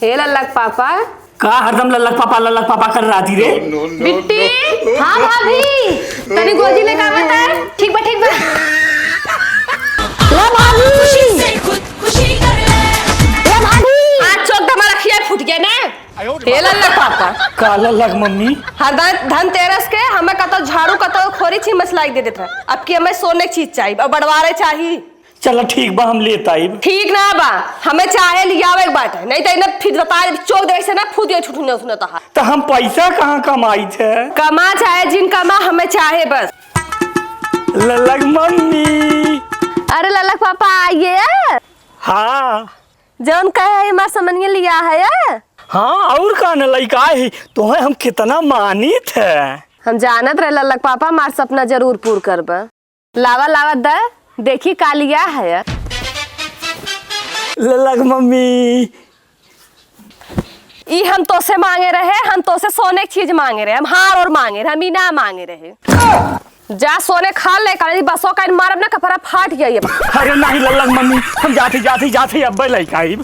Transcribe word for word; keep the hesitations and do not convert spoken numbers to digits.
हे लल्लक पापा। का हरदम लल्लक पापा, लल्लक पापा कर रहती रे? बिट्टी। हाँ भाभी, तनी गोदी लेके आवत है। ठीक बा, ठीक बा। ला भाभी। ला भाभी। आज चौक दमा रखिया फूट गया ना। हे लल्लक पापा। का लल्लक मम्मी? हर धन-, धनतेरस के हमें कतो झाड़ू, कतो खोरी चीज मसलाई दे देत रहे। अब की हमें सोने की चीज चाहिए, अब बड़वारे चाहिए। चला ठीक बा, हम लेत आइब। ठीक ना बा, हमें चाहे लियावे के बाटे, नहीं तो इन्हें फिर बता चौक दे से ना फूट गए छुटू ना सुनता है। तो हम पैसा कहाँ कमाई थे? कमा चाहे जिन कमा, हमें चाहे बस। लल्लक मम्मी। अरे लल्लक पापा आइए। हाँ। जौन कहे है हमार समनिया लिया है। हाँ, और का न लइका है, तोहे हम कितना मानित है। हम जानत रहे लल्लक पापा हमार सपना जरूर पूर करबा। लावा, लावा द, देखी का लिया है। लल्लक मम्मी। ई हम तोसे मांगे रहे, हम तोसे सोने की चीज मांगे रहे, हम हार और मांगे रहे, हम ई ना मांगे रहे। जा सोने खा ले, काली बसो का मारब ना, कपड़ा फाट गया ये। अरे नहीं लल्लक मम्मी, हम जाते, जाते, जाते अब्बे लइका आइब।